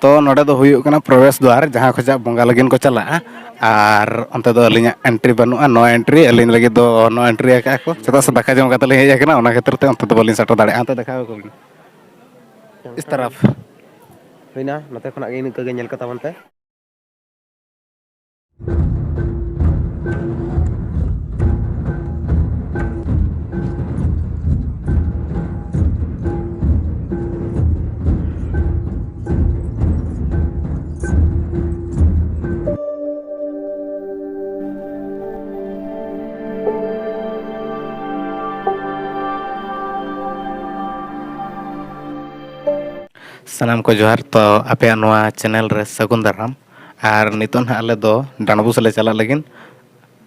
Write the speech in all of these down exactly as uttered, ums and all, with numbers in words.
ᱛᱚ ᱱᱚᱰᱮ ᱫᱚ ᱦᱩᱭᱩᱜ ᱠᱟᱱᱟ ᱯᱨᱚᱵᱮᱥ ᱫᱣᱟᱨ, ᱡᱟᱦᱟᱸ ᱠᱷᱚᱱᱟᱜ ᱵᱚᱸᱜᱟ ᱞᱟᱹᱜᱤᱫ ᱠᱚ ᱪᱟᱞᱟᱜᱼᱟ᱾ ᱟᱨ ᱚᱱᱛᱮ ᱫᱚ ᱟᱹᱞᱤᱧᱟᱜ ᱮᱱᱴᱨᱤ ᱵᱟᱹᱱᱩᱜᱼᱟ, ᱱᱚ ᱮᱱᱴᱨᱤ᱾ ᱟᱹᱞᱤᱧ ᱞᱟᱹᱜᱤᱫ ᱫᱚ ᱱᱚ ᱮᱱᱴᱨᱤ ᱟᱠᱟᱫᱼᱟ ᱠᱚ, ᱪᱮᱫᱟᱜ ᱥᱮ ᱫᱟᱠᱟ ᱡᱚᱢ ᱠᱟᱛᱮ ᱞᱤᱧ ᱦᱮᱡ ᱟᱠᱟᱱᱟ, ᱚᱱᱟ ᱠᱷᱟᱹᱛᱤᱨ ᱛᱮ ᱚᱱᱛᱮ ᱫᱚ ᱵᱟᱹᱞᱤᱧ ᱥᱮᱴᱮᱨ ᱫᱟᱲᱮᱭᱟᱜᱼᱟ᱾ ᱚᱱᱛᱮ ᱫᱮᱠᱷᱟᱣ ᱟᱠᱚ ᱵᱤᱱ᱾ ᱤᱥ ᱛᱟᱨᱟᱯᱷ᱾ ᱦᱩᱭᱱᱟ, ᱱᱚᱛᱮ ᱠᱷᱚᱱᱟᱜ ᱜᱮ ᱤᱱᱠᱟᱹ ᱜᱮ ᱧᱮᱞ ᱠᱟᱛᱟ ᱵᱚᱱ ᱯᱮ᱾ ᱥᱟᱱᱟᱢ ᱠᱚ ᱡᱚᱦᱟᱨ᱾ ᱛᱚ ᱟᱯᱮᱭᱟᱜ ᱱᱚᱣᱟ ᱪᱮᱱᱮᱞ ᱨᱮ ᱥᱟᱹᱜᱩᱱ ᱫᱟᱨᱟᱢ᱾ ᱟᱨ ᱱᱤᱛᱚᱜ ᱱᱟᱦᱟᱜ ᱟᱞᱮ ᱫᱚ ᱰᱟᱸᱰᱵᱳᱥ ᱞᱮ ᱪᱟᱞᱟᱜ ᱞᱟᱹᱜᱤᱫ᱾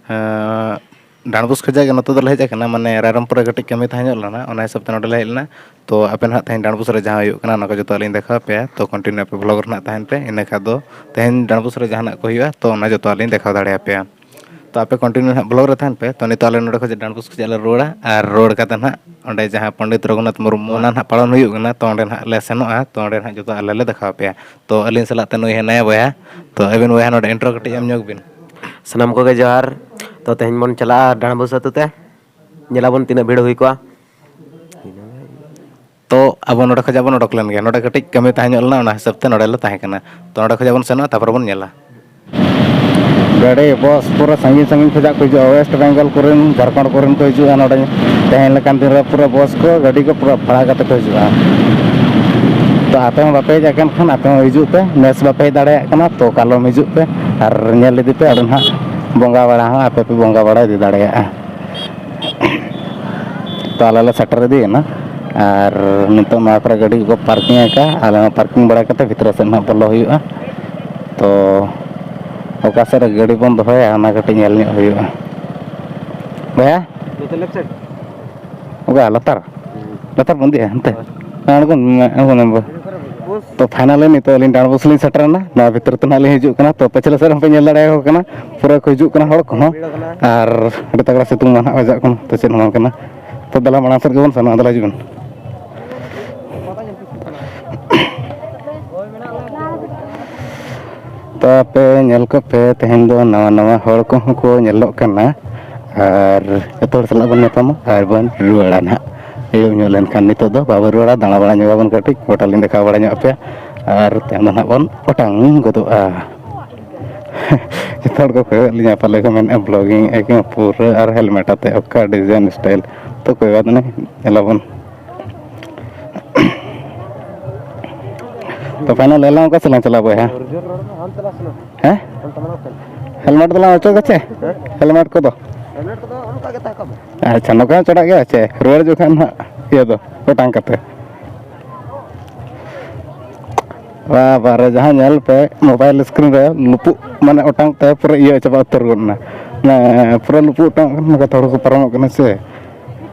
ᱮᱸ, ᱰᱟᱸᱰᱵᱳᱥ ᱠᱷᱚᱱᱟᱜ ᱜᱮ ᱱᱚᱛᱮ ᱫᱚᱞᱮ ᱦᱮᱡ ᱟᱠᱟᱱᱟ, ᱢᱟᱱᱮ ᱨᱟᱭᱨᱚᱝᱯᱩᱨ ᱨᱮ ᱠᱟᱹᱴᱤᱡ ᱠᱟᱹᱢᱤ ᱛᱟᱦᱮᱸ ᱧᱚᱜ ᱞᱮᱱᱟ, ᱚᱱᱟ ᱦᱤᱥᱟᱹᱵ ᱛᱮ ᱱᱚᱰᱮ ᱞᱮ ᱦᱮᱡ ᱞᱮᱱᱟ᱾ ᱛᱚ ᱟᱯᱮ ᱱᱟᱦᱟᱜ ᱛᱮᱦᱮᱧ ᱰᱟᱸᱰᱵᱳᱥ ᱨᱮ ᱡᱟᱦᱟᱸ ᱦᱩᱭᱩᱜ ᱠᱟᱱᱟ, ᱚᱱᱟ ᱠᱚ ᱡᱚᱛᱚ ᱞᱤᱧ ᱫᱮᱠᱷᱟᱣ ᱟᱯᱮᱭᱟ᱾ ᱛᱚ ᱠᱚᱱᱴᱤᱱᱤᱭᱩ ᱟᱯᱮ ᱵᱷᱞᱚᱜᱽ ᱨᱮ ᱱᱟᱦᱟᱜ ᱛᱟᱦᱮᱱ ᱯᱮ, ᱤᱱᱟᱹ ᱠᱷᱟᱱ ᱫᱚ ᱛᱮᱦᱮᱧ ᱰᱟᱸᱰᱵᱳᱥ ᱨᱮ ᱡᱟᱦᱟᱱᱟᱜ ᱠᱚ ᱦᱩᱭᱩᱜᱼᱟ, ᱛᱚ ᱚᱱᱟ ᱡᱚᱛᱚ ᱞᱤᱧ ᱫᱮᱠᱷᱟᱣ ᱫᱟᱲᱮᱭᱟᱯᱮᱭᱟ᱾ ᱛᱚ ᱟᱯᱮ ᱠᱚᱱᱴᱤᱱᱤᱭᱩ ᱱᱟᱦᱟᱜ ᱵᱷᱞᱚᱜᱽ ᱨᱮ ᱛᱟᱦᱮᱱ ᱯᱮ᱾ ᱛᱚ ᱱᱤᱛᱚᱜ ᱟᱞᱮ ᱱᱚᱰᱮ ᱠᱷᱚᱱᱟᱜ ᱰᱟᱸᱰᱵᱳᱥ ᱠᱷᱚᱱᱟᱜ ᱞᱮ ᱨᱩᱣᱟᱹᱲᱟ, ᱟᱨ ᱨᱩᱣᱟᱹᱲ ᱠᱟᱛᱮ ᱱᱟᱦᱟᱜ ᱚᱸᱰᱮ ᱡᱟᱦᱟᱸ ᱯᱚᱱᱰᱤᱛ ᱨᱚᱜᱷᱩᱱᱟᱛᱷ ᱢᱩᱨᱢᱩ ᱚᱱᱟ ᱱᱟᱦᱟᱜ ᱯᱟᱞᱚᱱ ᱦᱩᱭᱩᱜ ᱠᱟᱱᱟ, ᱛᱚ ᱚᱸᱰᱮ ᱱᱟᱦᱟᱜ ᱞᱮ ᱥᱮᱱᱚᱜᱼᱟ᱾ ᱛᱚ ᱚᱸᱰᱮ ᱱᱟᱦᱟᱜ ᱡᱚᱛᱚ ᱟᱞᱮ ᱞᱮ ᱫᱮᱠᱷᱟᱣ ᱟᱯᱮᱭᱟ᱾ ᱛᱚ ᱟᱹᱞᱤᱧ ᱥᱟᱞᱟᱜ ᱛᱮ ᱱᱩᱭ ᱦᱮᱱᱟᱭᱟ ᱵᱚᱭᱦᱟ᱾ ᱛᱚ ᱟᱹᱵᱤᱱ ᱵᱚᱭᱦᱟ ᱱᱚᱰᱮ ᱤᱱᱴᱨᱳ ᱠᱟᱹᱴᱤᱡ ᱮᱢ ᱧᱚᱜ ᱵᱤᱱ᱾ ᱥᱟᱱᱟᱢ ᱠᱚᱜᱮ ᱡᱚᱦᱟᱨ᱾ ᱛᱚ ᱛᱮᱦᱮᱧ ᱵᱚᱱ ᱪᱟᱞᱟᱜᱼᱟ ᱰᱟᱸᱰᱵᱳᱥ ᱟᱹᱛᱩ ᱛᱮ, ᱧᱮᱞᱟᱵᱚᱱ ᱛᱤᱱᱟᱹᱜ ᱵᱷᱤᱲ ᱦᱩᱭ ᱠᱚᱜᱼᱟ᱾ ᱛᱚ ᱟᱵᱚ ᱱᱚᱰᱮ ᱠᱷᱚᱱᱟᱜ ᱵᱚᱱ ᱚᱰᱚᱠ ᱞᱮᱱ ᱜᱮᱭᱟ, ᱱᱚᱰᱮ ᱠᱟᱹᱴᱤᱡ ᱠᱟᱹᱢᱤ ᱛᱟᱦᱮᱸ ᱧᱚᱜ ᱞᱮᱱᱟ, ᱚᱱᱟ ᱦᱤᱥᱟᱹᱵ ᱛᱮ ᱱᱚᱰᱮ ᱞᱮ ᱛᱟᱦᱮᱸ ᱠᱟᱱᱟ᱾ ᱛᱚ ᱱᱚᱰᱮ ᱠᱷᱚᱱᱟᱜ ᱵᱚᱱ ᱥᱮᱱᱚᱜᱼᱟ, ᱛᱟᱨᱯᱚᱨᱮ ᱵᱚᱱ ᱧᱮᱞᱟ᱾ ᱜᱟᱹᱰᱤ, ᱵᱚᱥ ᱯᱩᱨᱟᱹ ᱥᱟᱺᱜᱤᱧ ᱥᱟᱺᱜᱤᱧ ᱠᱷᱚᱱᱟᱜ ᱠᱚ ᱦᱤᱡᱩᱜᱼᱟ, ᱳᱭᱮᱥᱴ ᱵᱮᱝᱜᱚᱞ ᱠᱚᱨᱮᱱ, ᱡᱷᱟᱲᱠᱷᱚᱸᱰ ᱠᱚᱨᱮᱱ ᱠᱚ ᱦᱤᱡᱩᱜᱼᱟ ᱱᱚᱰᱮ᱾ ᱛᱮᱦᱮᱧ ᱞᱮᱠᱟᱱ ᱫᱤᱱ ᱨᱮ ᱯᱩᱨᱟᱹ ᱵᱚᱥ ᱠᱚ, ᱜᱟᱹᱰᱤ ᱠᱚ ᱯᱩᱨᱟᱹ ᱵᱷᱟᱲᱟ ᱠᱟᱛᱮ ᱠᱚ ᱦᱤᱡᱩᱜᱼᱟ᱾ ᱛᱚ ᱟᱯᱮ ᱦᱚᱸ ᱵᱟᱯᱮ ᱦᱮᱡ ᱟᱠᱟᱱ ᱠᱷᱟᱱ, ᱟᱯᱮ ᱦᱚᱸ ᱦᱤᱡᱩᱜ ᱯᱮ, ᱱᱮᱥ ᱵᱟᱯᱮ ᱦᱮᱡ ᱫᱟᱲᱮᱭᱟᱜ ᱠᱟᱱᱟ, ᱛᱚ ᱠᱟᱞᱚᱢ ᱦᱤᱡᱩᱜ ᱯᱮ ᱟᱨ ᱧᱮᱞ ᱤᱫᱤ ᱯᱮ᱾ ᱟᱫᱚ ᱱᱟᱦᱟᱜ ᱵᱚᱸᱜᱟ ᱵᱟᱲᱟ ᱦᱚᱸ ᱟᱯᱮ ᱯᱮ ᱵᱚᱸᱜᱟ ᱵᱟᱲᱟ ᱤᱫᱤ ᱫᱟᱲᱮᱭᱟᱜᱼᱟ᱾ ᱛᱚ ᱟᱞᱮ ᱞᱮ ᱥᱮᱴᱮᱨ ᱤᱫᱤᱭᱮᱱᱟ, ᱟᱨ ᱱᱤᱛᱚᱜ ᱱᱚᱣᱟ ᱠᱚᱨᱮ ᱜᱟᱹᱰᱤ ᱠᱚᱠᱚ ᱯᱟᱨᱠᱤᱝ ᱟᱠᱟᱫᱼᱟ᱾ ᱟᱞᱮ ᱦᱚᱸ ᱯᱟᱨᱠᱤᱝ ᱵᱟᱲᱟ ᱠᱟᱛᱮ ᱵᱷᱤᱛᱨᱤ ᱥᱮᱫ ᱱᱟᱦᱟᱜ ᱵᱚᱞᱚ ᱦᱩᱭᱩᱜᱼᱟ᱾ ᱛᱚ ᱚᱠᱟ ᱥᱮᱫ ᱨᱮ ᱜᱟᱹᱰᱤ ᱵᱚᱱ ᱫᱚᱦᱚᱭᱟ, ᱚᱱᱟ ᱠᱟᱹᱴᱤᱡ ᱧᱮᱞ ᱧᱚᱜ ᱦᱩᱭᱩᱜᱼᱟ᱾ ᱵᱚᱭᱦᱟ, ᱱᱚᱛᱮ ᱞᱮᱯᱷᱴ ᱥᱟᱭᱤᱰ᱾ ᱚᱠᱟ ᱞᱟᱛᱟᱨ? ᱦᱩᱸ᱾ ᱞᱟᱛᱟᱨ ᱵᱚᱱ ᱤᱫᱤᱭᱟ ᱦᱟᱱᱛᱮ? ᱦᱳᱭ᱾ ᱟᱬᱜᱚᱱ ᱢᱮ, ᱟᱬᱜᱚᱱ ᱢᱮ᱾ ᱵᱚᱥ᱾ ᱛᱚ finally ᱱᱤᱛᱚᱜ ᱟᱹᱞᱤᱧ ᱰᱟᱸᱰᱵᱳᱥ ᱞᱤᱧ ᱥᱮᱴᱮᱨ ᱮᱱᱟ᱾ ᱱᱚᱣᱟ ᱵᱷᱤᱛᱨᱤ ᱛᱮ ᱱᱟᱦᱟᱜ ᱞᱤᱧ ᱦᱤᱡᱩᱜ ᱠᱟᱱᱟ᱾ ᱛᱚ ᱯᱟᱹᱪᱷᱞᱟᱹ ᱥᱮᱫ ᱦᱚᱸᱯᱮ ᱧᱮᱞ ᱫᱟᱲᱮᱭᱟᱠᱚ ᱠᱟᱱᱟ, ᱯᱩᱨᱟᱹ ᱠᱚ ᱦᱤᱡᱩᱜ ᱠᱟᱱᱟ ᱦᱚᱲ ᱠᱚᱦᱚᱸ᱾ ᱵᱷᱤᱲ ᱟᱠᱟᱱᱟ᱾ ᱟᱨ ᱟᱹᱰᱤ ᱛᱟᱜᱲᱟ ᱥᱤᱛᱩᱝ ᱢᱟ ᱱᱟᱦᱟᱜ ᱵᱟᱡᱟᱜ ᱠᱟᱱᱟ, ᱛᱚ ᱪᱮᱫ ᱦᱚᱸ ᱵᱟᱝ ᱠᱟᱱᱟ᱾ ᱛᱚ ᱫᱮᱞᱟ ᱢᱟᱲᱟᱝ ᱥᱮᱫ ᱜᱮᱵᱚᱱ ᱥᱮᱱᱚᱜᱼᱟ, ᱫᱮᱞᱟ ᱦᱤᱡᱩᱜ ᱵᱮᱱ᱾ ᱛᱚ ᱟᱯᱮ ᱧᱮᱞ ᱠᱚᱯᱮ, ᱛᱮᱦᱮᱧ ᱫᱚ ᱱᱟᱣᱟ ᱱᱟᱣᱟ ᱦᱚᱲ ᱠᱚᱦᱚᱸ ᱠᱚ ᱧᱮᱞᱚᱜ ᱠᱟᱱᱟ, ᱟᱨ ᱡᱚᱛᱚ ᱦᱚᱲ ᱥᱟᱞᱟᱜ ᱵᱚᱱ ᱧᱟᱯᱟᱢᱟ ᱟᱨ ᱵᱚᱱ ᱨᱩᱣᱟᱹᱲᱟ ᱱᱟᱦᱟᱜ᱾ ᱟᱹᱭᱩᱵ ᱧᱚᱜ ᱞᱮᱱᱠᱷᱟᱱ, ᱱᱤᱛᱚᱜ ᱫᱚ ᱵᱟᱵᱚᱱ ᱨᱩᱣᱟᱹᱲᱟ, ᱫᱟᱬᱟ ᱵᱟᱲᱟ ᱧᱚᱜ ᱟᱵᱚᱱ ᱠᱟᱹᱴᱤᱡ, ᱜᱚᱴᱟ ᱞᱤᱧ ᱫᱮᱠᱷᱟᱣ ᱵᱟᱲᱟ ᱧᱚᱜ ᱟᱯᱮᱭᱟ, ᱟᱨ ᱛᱟᱭᱚᱢ ᱫᱚ ᱱᱟᱦᱟᱜ ᱵᱚᱱ ᱚᱴᱟᱝ ᱜᱚᱫᱚᱜᱼᱟ᱾ ᱡᱚᱛᱚ ᱦᱚᱲ ᱠᱚ ᱠᱚᱭᱚᱜ ᱞᱤᱧᱟ, ᱯᱟᱞᱮ ᱠᱚ ᱢᱮᱱᱮᱫᱼᱟ, "ᱵᱞᱚᱜᱤᱝ ᱮᱫ ᱠᱟᱱᱟ ᱯᱩᱨᱟᱹ ᱟᱨ ᱦᱮᱞᱢᱮᱴ ᱟᱛᱮ, ᱚᱠᱟ ᱰᱤᱡᱟᱭᱤᱱ ᱥᱴᱟᱭᱤᱞ?" ᱛᱚ ᱠᱚᱭ ᱵᱟᱫ ᱱᱟᱦᱟᱜ ᱧᱮᱞᱟᱵᱚᱱ᱾ ᱛᱚ ᱯᱷᱟᱭᱱᱟᱞ ᱮᱞᱟᱝ ᱚᱠᱟ ᱥᱮᱫ ᱞᱟᱝ ᱪᱟᱞᱟᱜᱼᱟ ᱵᱚᱭᱦᱟ? ᱦᱮᱸ? ᱦᱮᱞᱢᱮᱴ ᱫᱚᱞᱟᱝ ᱚᱪᱚᱜᱟ ᱪᱮ? ᱦᱮᱞᱢᱮᱴ ᱠᱚᱫᱚ? ᱟᱪᱪᱷᱟ, ᱱᱚᱝᱠᱟ ᱦᱚᱸ ᱪᱟᱞᱟᱜ ᱜᱮᱭᱟ ᱪᱮ? ᱨᱩᱣᱟᱹᱲ ᱡᱚᱠᱷᱟᱱ ᱦᱟᱸᱜ ᱤᱭᱟᱹ ᱫᱚ ᱚᱴᱟᱝ ᱠᱟᱛᱮ᱾ ᱵᱟᱵᱟ ᱨᱮ, ᱡᱟᱦᱟᱸ ᱧᱮᱞ ᱯᱮ, ᱢᱳᱵᱟᱭᱤᱞ ᱥᱠᱨᱤᱱ ᱨᱮ ᱞᱩᱯᱩᱜ, ᱢᱟᱱᱮ, ᱚᱴᱟᱝ ᱛᱮ ᱯᱩᱨᱟᱹ ᱤᱭᱟᱹ ᱪᱟᱵᱟ ᱩᱛᱟᱹᱨ ᱜᱚᱫ ᱮᱱᱟ᱾ ᱢᱟᱱᱮ, ᱯᱩᱨᱟᱹ ᱞᱩᱯᱩᱜ ᱚᱴᱟᱝ ᱠᱟᱱᱟ, ᱱᱚᱝᱠᱟ ᱦᱚᱲ ᱠᱚ ᱯᱟᱨᱚᱢᱚᱜ ᱠᱟᱱᱟ ᱥᱮ᱾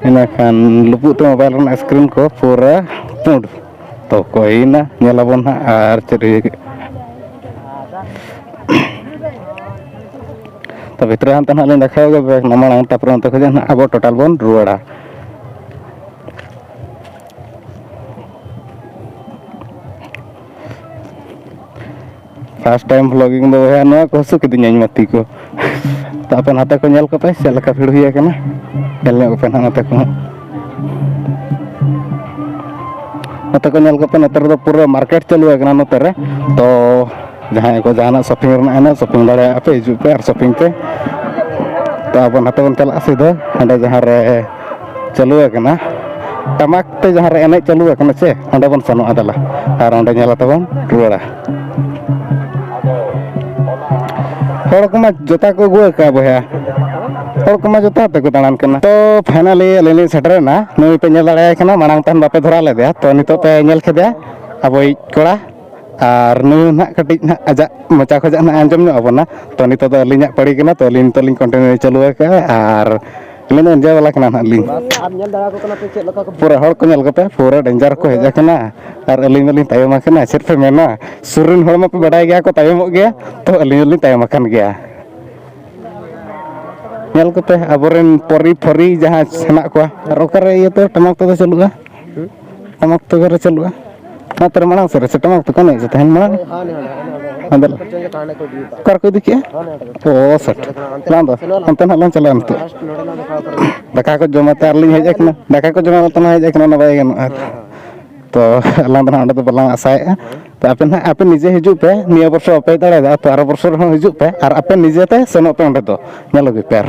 ᱤᱱᱟᱹᱠᱷᱟᱱ ᱞᱩᱯᱩᱜ ᱛᱮ ᱢᱳᱵᱟᱭᱤᱞ ᱨᱮᱱᱟᱜ ᱥᱠᱨᱤᱱ ᱠᱚ ᱯᱩᱨᱟᱹ ᱯᱩᱸᱰ᱾ ᱛᱚ, ᱚᱠᱚᱭᱮᱱᱟ? ᱧᱮᱞ ᱟᱵᱚᱱ ᱦᱟᱸᱜ ᱟᱨ ᱪᱮᱫ ᱦᱩᱭᱩᱜ᱾ ᱛᱚ, ᱵᱷᱤᱛᱨᱤ ᱦᱟᱱᱛᱮ ᱱᱟᱦᱟᱜ ᱞᱤᱧ ᱫᱮᱠᱷᱟᱣ ᱜᱮ ᱵᱮᱜᱽ ᱢᱟᱲᱟᱝ, ᱛᱟᱨᱯᱚᱨᱮ ᱚᱱᱛᱮ ᱠᱷᱚᱱᱟᱜ ᱱᱟᱦᱟᱜ ᱟᱵᱚ ᱴᱳᱴᱟᱞ ᱵᱚᱱ ᱨᱩᱣᱟᱹᱲᱟ᱾ ᱯᱷᱟᱥᱴ ᱴᱟᱭᱤᱢ ᱵᱷᱞᱚᱜᱤᱝ ᱫᱚ ᱵᱚᱭᱦᱟ, ᱱᱚᱣᱟ ᱠᱚ ᱦᱟᱹᱥᱩ ᱠᱤᱫᱤᱧᱟ ᱤᱧ ᱢᱟ ᱛᱤ ᱠᱚ᱾ ᱛᱚ ᱟᱯᱮ ᱱᱟᱛᱮ ᱠᱚ ᱧᱮᱞ ᱠᱚᱯᱮ, ᱪᱮᱫ ᱞᱮᱠᱟ ᱵᱷᱤᱲ ᱦᱩᱭ ᱟᱠᱟᱱᱟ, ᱧᱮᱞ ᱧᱚᱜ ᱠᱚᱯᱮ ᱱᱟᱦᱟᱜ ᱱᱚᱛᱮ ᱠᱚᱦᱚᱸ᱾ ᱱᱚᱛᱮ ᱠᱚ ᱧᱮᱞ ᱠᱚᱯᱮ, ᱱᱚᱛᱮ ᱨᱮᱫᱚ ᱯᱩᱨᱟᱹ ᱢᱟᱨᱠᱮᱴ ᱪᱟᱹᱞᱩ ᱟᱠᱟᱱᱟ ᱱᱚᱛᱮ ᱨᱮ᱾ ᱛᱚ ᱡᱟᱦᱟᱸᱭ ᱠᱚ ᱡᱟᱦᱟᱱᱟᱜ ᱥᱚᱯᱤᱝ ᱨᱮᱱᱟᱜ ᱦᱮᱱᱟᱜ, ᱥᱚᱯᱤᱝ ᱫᱟᱲᱮᱭᱟᱜᱼᱟ ᱯᱮ, ᱦᱤᱡᱩᱜ ᱯᱮ ᱟᱨ ᱥᱚᱯᱤᱝ ᱯᱮ᱾ ᱛᱚ ᱟᱵᱚ ᱱᱟᱛᱮ ᱵᱚᱱ ᱪᱟᱞᱟᱜᱼᱟ ᱥᱤᱫᱷᱟᱹ ᱦᱟᱸᱰᱮ ᱡᱟᱦᱟᱸ ᱨᱮ ᱪᱟᱹᱞᱩ ᱟᱠᱟᱱᱟ, ᱴᱟᱢᱟᱠ ᱛᱮ ᱡᱟᱦᱟᱸ ᱨᱮ ᱮᱱᱮᱡ ᱪᱟᱹᱞᱩ ᱟᱠᱟᱱᱟ ᱪᱮ, ᱚᱸᱰᱮ ᱵᱚᱱ ᱥᱮᱱᱚᱜᱼᱟ ᱫᱮᱞᱟ, ᱟᱨ ᱚᱸᱰᱮ ᱧᱮᱞ ᱠᱟᱛᱮ ᱵᱚᱱ ᱨᱩᱣᱟᱹᱲᱟ᱾ ᱦᱚᱲ ᱠᱚᱢᱟ ᱡᱩᱛᱟ ᱠᱚ ᱟᱹᱜᱩ ᱟᱠᱟᱫᱼᱟ ᱵᱚᱭᱦᱟ, ᱦᱚᱲ ᱠᱚᱢᱟ ᱡᱩᱛᱟ ᱟᱛᱮ ᱠᱚ ᱫᱟᱬᱟᱱ ᱠᱟᱱᱟ᱾ ᱛᱚ ᱯᱷᱟᱭᱱᱟᱞᱤ ᱟᱹᱞᱤᱧ ᱞᱤᱧ ᱥᱮᱴᱮᱨᱮᱱᱟ, ᱱᱩᱭ ᱯᱮ ᱧᱮᱞ ᱫᱟᱲᱮᱭᱟᱭ ᱠᱟᱱᱟ, ᱢᱟᱲᱟᱝ ᱛᱟᱦᱮᱱ ᱵᱟᱯᱮ ᱫᱷᱚᱨᱟᱣ ᱞᱮᱫᱮᱭᱟ, ᱛᱚ ᱱᱤᱛᱚᱜ ᱯᱮ ᱧᱮᱞ ᱠᱮᱫᱮᱭᱟ ᱟᱵᱚᱭᱤᱡ ᱠᱚᱲᱟ᱾ ᱟᱨ ᱱᱩᱭ ᱱᱟᱦᱟᱜ ᱠᱟᱹᱴᱤᱡ ᱱᱟᱦᱟᱜ ᱟᱡᱟᱜ ᱢᱚᱪᱟ ᱠᱷᱚᱱᱟᱜ ᱱᱟᱦᱟᱜ ᱟᱸᱡᱚᱢ ᱧᱚᱜ ᱟᱵᱚᱱᱟ᱾ ᱛᱚ ᱱᱤᱛᱚᱜ ᱫᱚ ᱟᱹᱞᱤᱧᱟᱜ ᱯᱟᱹᱲᱤ ᱠᱟᱱᱟ, ᱛᱚ ᱟᱹᱞᱤᱧ ᱱᱤᱛᱚᱜ ᱞᱤᱧ ᱠᱚᱱᱴᱤᱱᱤᱭᱩ ᱪᱟᱹᱞᱩ ᱟᱠᱟᱫᱼᱟ᱾ ᱟᱨ ᱟᱹᱞᱤᱧ ᱫᱚ ᱮᱱᱡᱚᱭ ᱵᱟᱞᱟ ᱠᱟᱱᱟ ᱱᱟᱦᱟᱜ ᱞᱤᱧ᱾ ᱟᱨ ᱧᱮᱞ ᱫᱟᱲᱮᱭᱟᱠᱚ ᱠᱟᱱᱟ ᱯᱮ ᱪᱮᱫ ᱞᱮᱠᱟ ᱠᱚ ᱯᱩᱨᱟᱹ ᱦᱚᱲ ᱠᱚ ᱧᱮᱞ ᱠᱚᱯᱮ, ᱯᱩᱨᱟᱹ ᱰᱮᱧᱡᱟᱨ ᱠᱚ ᱦᱮᱡ ᱟᱠᱟᱱᱟ᱾ ᱟᱨ ᱟᱹᱞᱤᱧ ᱢᱟᱞᱤᱧ ᱛᱟᱭᱚᱢ ᱟᱠᱟᱱᱟ, ᱪᱮᱫ ᱯᱮ ᱢᱮᱱᱟ? ᱥᱩᱨ ᱨᱮᱱ ᱦᱚᱲ ᱢᱟᱯᱮ ᱵᱟᱰᱟᱭ ᱜᱮᱭᱟ ᱠᱚ ᱛᱟᱭᱚᱢᱚᱜ ᱜᱮᱭᱟ, ᱛᱚ ᱟᱹᱞᱤᱧ ᱦᱚᱸᱞᱤᱧ ᱛᱟᱭᱚᱢ ᱟᱠᱟᱱ ᱜᱮᱭᱟ᱾ ᱧᱮᱞ ᱠᱚᱯᱮ, ᱟᱵᱚᱨᱮᱱ ᱯᱚᱨᱤ ᱯᱷᱚᱨᱤ ᱡᱟᱦᱟᱸ ᱦᱮᱱᱟᱜ ᱠᱚᱣᱟ, ᱟᱨ ᱚᱠᱟᱨᱮ ᱤᱭᱟᱹ ᱛᱮ ᱴᱟᱢᱟᱠ ᱛᱮᱫᱚ ᱪᱟᱹᱞᱩᱜᱼᱟ? ᱴᱟᱢᱟᱠ ᱛᱮᱜᱮ ᱨᱮ ᱪᱟᱹᱞᱩᱜᱼᱟ᱾ ᱱᱚᱛᱮ ᱨᱮ ᱢᱟᱲᱟᱝ ᱥᱮᱫ ᱨᱮ ᱥᱮ ᱴᱟᱢᱟᱠ ᱛᱮᱠᱚ ᱮᱱᱮᱡ ᱥᱮ ᱛᱟᱦᱮᱱ ᱢᱟᱲᱟᱝ? ᱟᱫᱚ ᱚᱠᱟ ᱨᱮᱠᱚ ᱤᱫᱤ ᱠᱮᱜᱼᱟ? ᱚ, ᱥᱮᱴ᱾ ᱵᱟᱝ ᱫᱚ, ᱚᱱᱛᱮ ᱱᱟᱦᱟᱜ ᱞᱟᱝ ᱪᱟᱞᱟᱜᱼᱟ ᱱᱤᱛᱚᱜ᱾ ᱫᱟᱠᱟ ᱠᱚ ᱡᱚᱢ ᱠᱟᱛᱮ ᱟᱨ ᱞᱤᱧ ᱦᱮᱡ ᱟᱠᱟᱱᱟ᱾ ᱫᱟᱠᱟ ᱠᱚ ᱡᱚᱢ ᱠᱟᱛᱮ ᱦᱮᱡ ᱟᱠᱟᱱᱟ, ᱚᱱᱟ ᱵᱟᱭ ᱜᱟᱱᱚᱜᱼᱟ᱾ ᱛᱚ, ᱟᱞᱟᱝ ᱫᱚ ᱱᱟᱦᱟᱜ ᱚᱸᱰᱮ ᱫᱚ ᱵᱟᱞᱟᱝ ᱟᱥᱟᱭᱮᱫᱼᱟ᱾ ᱛᱚ, ᱟᱯᱮ ᱱᱟᱦᱟᱜ, ᱟᱯᱮ ᱱᱤᱡᱮ ᱦᱤᱡᱩᱜ ᱯᱮ, ᱱᱤᱭᱟᱹ ᱵᱚᱨᱥᱚ ᱵᱟᱯᱮ ᱦᱮᱡ ᱫᱟᱲᱮᱭᱟᱫᱟ, ᱛᱚ, ᱟᱨᱚ ᱵᱚᱨᱥᱚ ᱨᱮᱦᱚᱸ ᱦᱤᱡᱩᱜ ᱯᱮ ᱟᱨ ᱟᱯᱮ ᱱᱤᱡᱮ ᱛᱮ ᱥᱮᱱᱚᱜ ᱯᱮ ᱚᱸᱰᱮ ᱫᱚ, ᱧᱮᱞ ᱟᱹᱜᱩᱭ ᱯᱮ᱾ ᱟᱨ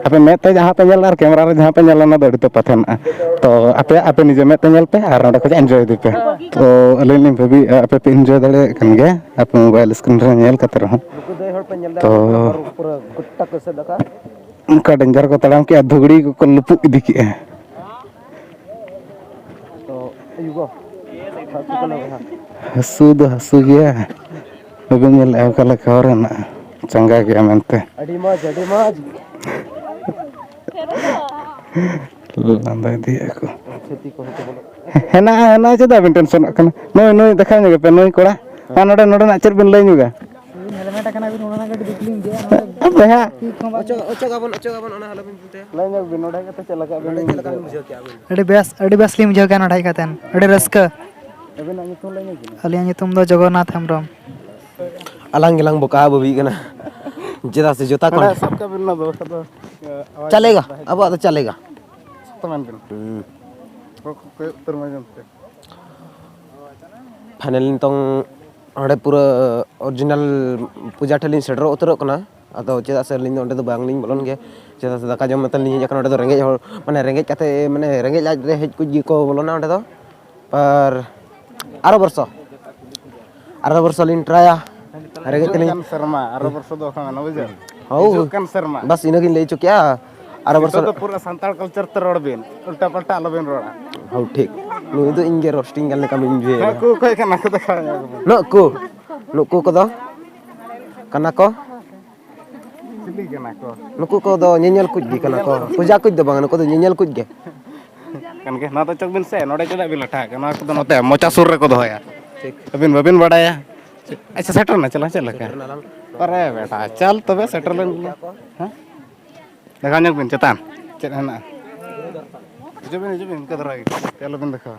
ᱟᱯᱮ ᱢᱮᱫ ᱛᱮ ᱡᱟᱦᱟᱸ ᱯᱮ ᱧᱮᱞ ᱟᱨ ᱠᱮᱢᱮᱨᱟ ᱨᱮ ᱡᱟᱦᱟᱸ ᱯᱮ ᱧᱮᱞᱟ, ᱚᱱᱟ ᱫᱚ ᱟᱹᱰᱤ ᱛᱚᱯᱷᱟᱛ ᱦᱮᱱᱟᱜᱼᱟ᱾ ᱛᱚ, ᱟᱯᱮ, ᱟᱯᱮ ᱱᱤᱡᱮ ᱢᱮᱫ ᱛᱮ ᱧᱮᱞ ᱯᱮ ᱟᱨ ᱚᱸᱰᱮ ᱠᱷᱚᱱ enjoy ᱤᱫᱤ ᱯᱮ᱾ ᱛᱚ, ᱟᱹᱞᱤᱧ ᱞᱤᱧ ᱵᱷᱟᱹᱵᱤᱭᱮᱫᱼᱟ, ᱟᱯᱮ ᱯᱮ enjoy ᱫᱟᱲᱮᱭᱟᱜ ᱠᱟᱱ ᱜᱮᱭᱟ, ᱟᱯᱮ mobile screen ᱨᱮ ᱧᱮᱞ ᱠᱟᱛᱮ ᱨᱮᱦᱚᱸ᱾ ᱛᱚ, ᱚᱱᱠᱟ danger ᱠᱚ ᱛᱟᱲᱟᱢ ᱠᱮᱜᱼᱟ, ᱫᱷᱩᱜᱽᱲᱤ ᱠᱚᱠᱚ ᱞᱩᱯᱩᱜ ᱤᱫᱤ ᱠᱮᱜᱼᱟ᱾ ᱦᱟᱹᱥᱩ ᱫᱚ ᱦᱟᱹᱥᱩ ᱜᱮᱭᱟ, ᱵᱟᱵᱮᱱ ᱧᱮᱞᱮᱫᱼᱟ ᱚᱠᱟ ᱞᱮᱠᱟ ᱦᱚᱨ ᱦᱮᱱᱟᱜᱼᱟ, ᱪᱟᱸᱜᱟ ᱜᱮᱭᱟ ᱢᱮᱱᱛᱮ᱾ ᱟᱹᱰᱤ ᱢᱚᱡᱽ, ᱟᱹᱰᱤ ᱢᱚᱡᱽ᱾ ᱞᱟᱸᱫᱟ ᱤᱫᱤᱭᱮᱫᱼᱟ ᱠᱚ᱾ ᱦᱮᱱᱟᱜᱼᱟ, ᱦᱮᱱᱟᱜᱼᱟ, ᱪᱮᱫᱟᱜ ᱵᱮᱱ ᱴᱮᱱᱥᱚᱱᱚᱜ ᱠᱟᱱᱟ? ᱱᱩᱭ, ᱱᱩᱭ ᱫᱮᱠᱷᱟᱣ ᱧᱚᱜ ᱯᱮ, ᱱᱩᱭ ᱠᱚᱲᱟ᱾ ᱢᱟ, ᱱᱚᱰᱮ, ᱱᱚᱰᱮᱱᱟᱜ ᱪᱮᱫ ᱵᱮᱱ ᱞᱟᱹᱭ ᱧᱚᱜᱟ? ᱦᱮᱞᱢᱮᱴ ᱟᱠᱟᱱᱟ ᱵᱤᱱ, ᱚᱱᱟ ᱜᱟᱹᱰᱤ ᱫᱮᱠᱷ ᱞᱤᱧ ᱤᱫᱤᱭᱟ, ᱱᱚᱰᱮ ᱵᱚᱭᱦᱟ᱾ ᱚᱪᱚᱜ, ᱚᱪᱚᱜ ᱟᱵᱚᱱ, ᱚᱪᱚᱜ ᱟᱵᱚᱱ, ᱚᱱᱟ ᱟᱞᱚᱵᱤᱱ ᱪᱤᱱᱛᱟᱹᱭᱟ᱾ ᱞᱟᱹᱭ ᱧᱚᱜ ᱵᱤᱱ, ᱱᱚᱰᱮ ᱦᱮᱡ ᱠᱟᱛᱮ ᱪᱮᱫ ᱞᱮᱠᱟ ᱵᱤᱱ ᱵᱩᱡᱷᱟᱹᱣ ᱠᱮᱜᱼᱟ ᱵᱤᱱ? ᱟᱹᱰᱤ ᱵᱮᱥ, ᱟᱹᱰᱤ ᱵᱮᱥ ᱞᱤᱧ ᱵᱩᱡᱷᱟᱹᱣ ᱠᱮᱜᱼᱟ ᱱᱚᱰᱮ ᱦᱮᱡ ᱠᱟᱛᱮ᱾ ᱟᱹᱰᱤ ᱨᱟᱹᱥᱠᱟᱹ᱾ ᱟᱹᱵᱤᱱᱟᱜ ᱧᱩᱛᱩᱢ ᱞᱟᱹᱭ ᱧᱚᱜ ᱵᱤᱱ᱾ ᱟᱹᱞᱤᱧᱟᱜ ᱧᱩᱛᱩᱢ ᱫᱚ ᱡᱚᱜᱚᱱᱱᱟᱛᱷ ᱦᱮᱢᱵᱨᱚᱢ᱾ ᱟᱞᱟᱝ ᱜᱮᱞᱟᱝ ᱵᱚᱠᱟ ᱵᱟᱹᱵᱤᱜ ᱠᱟᱱᱟ᱾ ᱪᱮᱫᱟᱜ ᱥᱮ ᱡᱚᱛᱟ ᱠᱚ ᱱᱚᱰᱮ ᱥᱟᱵ ᱠᱟᱜ ᱵᱤᱱ, ᱚᱱᱟ ᱵᱮᱵᱚᱥᱛᱷᱟ ᱫᱚ, ᱮ, ᱟᱣᱟᱡᱽ ᱪᱟᱞᱮᱜᱟ, ᱵᱟᱭ ᱦᱤᱡᱩᱜ ᱟᱵᱚᱣᱟᱜ ᱫᱚ ᱠᱟᱱᱟ᱾ ᱪᱟᱞᱮᱜᱟ᱾ ᱥᱚᱠᱛᱚ ᱢᱮᱱ ᱵᱤᱱ᱾ ᱦᱩᱸ᱾ ᱠᱚ-, ᱠᱚ-, ᱠᱚᱭᱚᱜ ᱩᱛᱟᱹᱨ ᱢᱟ ᱡᱚᱢ ᱯᱮ᱾ Finally ᱱᱤᱛᱚᱝ ᱚᱸᱰᱮ ᱯᱩᱨᱟᱹ original ᱯᱩᱡᱟ ᱴᱷᱮᱱ ᱞᱤᱧ ᱥᱮᱴᱮᱨ ᱩᱛᱟᱹᱨᱚᱜ ᱠᱟᱱᱟ᱾ ᱟᱫᱚ ᱪᱮᱫᱟᱜ ᱥᱮ ᱟᱹᱞᱤᱧ ᱫᱚ ᱚᱸᱰᱮ ᱫᱚ ᱵᱟᱝᱞᱤᱧ ᱵᱚᱞᱚᱱ ᱜᱮᱭᱟ, ᱪᱮᱫᱟᱜ ᱥᱮ ᱫᱟᱠᱟ ᱡᱚᱢ ᱠᱟᱛᱮ ᱞᱤᱧ ᱦᱮᱡ ᱟᱠᱟᱱᱟ᱾ ᱚᱸᱰᱮ ᱫᱚ ᱨᱮᱸᱜᱮᱡ ᱦᱚᱲ, ᱢᱟᱱᱮ ᱨᱮᱸᱜᱮᱡ ᱠᱟᱛᱮ, ᱢᱟᱱᱮ ᱨᱮᱸᱜᱮᱡ ᱞᱟᱡ ᱨᱮ ᱦᱮᱡ ᱠᱚ ᱜᱮᱠᱚ ᱵᱚᱞᱚᱱᱟ ᱚᱸᱰᱮ ᱫᱚ᱾ ᱟᱨ ᱟᱨᱚ ᱵᱚᱨᱥᱚ, ᱟᱨᱚ ᱵᱚᱨᱥᱚ ᱞᱤᱧ ᱴᱨᱟᱭᱟ᱾ ᱨᱮᱸᱜᱮᱡ ᱦᱤᱡᱩᱜ ᱛᱮᱞᱤᱧ ᱠᱟᱱ ᱥᱮᱨᱢᱟ ᱟᱨᱚ ᱵᱚᱨᱥᱚ ᱫᱚ ᱵᱟᱠᱷᱟᱱ ᱢᱮᱱᱟ, ᱵᱩᱡᱷᱟᱹᱣ? ᱦᱳᱭ᱾ ᱦᱤᱡᱩᱜ ᱠᱟᱱ ᱥᱮᱨᱢᱟ᱾ ᱵᱟᱥ ᱤᱱᱟᱹᱜᱤᱧ ᱞᱟᱹᱭ ᱦᱚᱪᱚ ᱠᱮᱜᱼᱟ᱾ ᱟᱨᱚ ᱵᱚᱨᱥᱚ ᱱᱤᱛᱚᱜ ᱫᱚ ᱯᱩᱨᱟᱹ ᱥᱟᱱᱛᱟᱲ culture ᱛᱮ ᱨᱚᱲ ᱵᱤᱱ, ᱩᱞᱴᱟ ᱯᱟᱞᱴᱟ ᱟᱞᱚᱵᱤᱱ ᱨᱚᱲᱟ᱾ ᱦᱳᱭ, ᱴᱷᱤᱠ᱾ ᱱᱩᱭ ᱫᱚ ᱤᱧ ᱜᱮ roasting ᱜᱟᱱ ᱞᱮᱠᱟ ᱵᱤᱱ ᱵᱩᱡᱷᱟᱹᱣᱮᱫᱟ᱾ ᱦᱮᱸ, ᱩᱱᱠᱩ ᱚᱠᱚᱭ ᱠᱟᱱᱟ ᱠᱚ? ᱫᱮᱠᱷᱟᱣ ᱧᱚᱜ ᱵᱤᱱ᱾ ᱱᱩᱠᱩ, ᱱᱩᱠᱩ ᱠᱚᱫᱚ ᱠᱟᱱᱟ ᱠᱚ᱾ ᱪᱤᱞᱤ ᱠᱟᱱᱟ ᱠᱚ? ᱱᱩᱠᱩ ᱠᱚᱫᱚ ᱧᱮᱧᱮᱞ ᱠᱩᱡ ᱜᱮ ᱠᱟᱱᱟ ᱠᱚ, ᱯᱩᱡᱟ ᱠᱩᱡ ᱫᱚ ᱵᱟᱝ, ᱱᱩᱠᱩ ᱫᱚ ᱧᱮᱧᱮᱞ ᱠᱩᱡ ᱜᱮ᱾ ᱠᱟᱱ ᱜᱮ, ᱱᱚᱣᱟ ᱫᱚ ᱚᱪᱚᱜ ᱵᱤᱱ ᱥᱮ, ᱱᱚᱰᱮ ᱪᱮᱫᱟᱜ ᱵᱤᱱ ᱞᱟᱴᱷᱟ ᱟᱠᱟᱱᱟ? ᱱᱚᱣᱟ ᱠᱚᱫᱚ ᱱᱚᱛᱮ ᱢᱚᱪᱟ ᱥᱩᱨ ᱨᱮᱠᱚ ᱫᱚᱦᱚᱭᱟ᱾ ᱴᱷᱤᱠ᱾ ᱟᱹᱵᱤᱱ ᱵᱟᱹᱵᱤᱱ ᱵᱟᱰᱟᱭᱟ᱾ ᱟᱪᱪᱷᱟ, ᱥᱮᱴᱮᱨ ᱱᱟ, ᱪᱟᱞᱟᱝ ᱪᱮᱫ ᱞᱮᱠᱟ? ᱥᱮᱴᱮᱨ ᱱᱟᱞᱟᱝ᱾ ᱟᱨᱮ ᱵᱮᱴᱟ, ᱪᱟᱞ ᱛᱚᱵᱮ, ᱥᱮᱴᱮᱨ ᱞᱮᱱ ᱜᱮ᱾ ᱦᱮᱸ? ᱫᱮᱠᱷᱟᱣ ᱧᱚᱜ ᱵᱤᱱ ᱪᱮᱛᱟᱱ, ᱪᱮᱫ ᱦᱮᱱᱟᱜᱼᱟ? ᱦᱤᱡᱩᱜ ᱵᱤᱱ, ᱦᱤᱡᱩᱜ ᱵᱤᱱ, ᱤᱱᱠᱟᱹ ᱫᱷᱟᱨᱟ ᱜᱮ᱾ ᱪᱮᱫ ᱟᱞᱚᱵᱤᱱ ᱫᱮᱠᱷᱟᱣᱟ᱾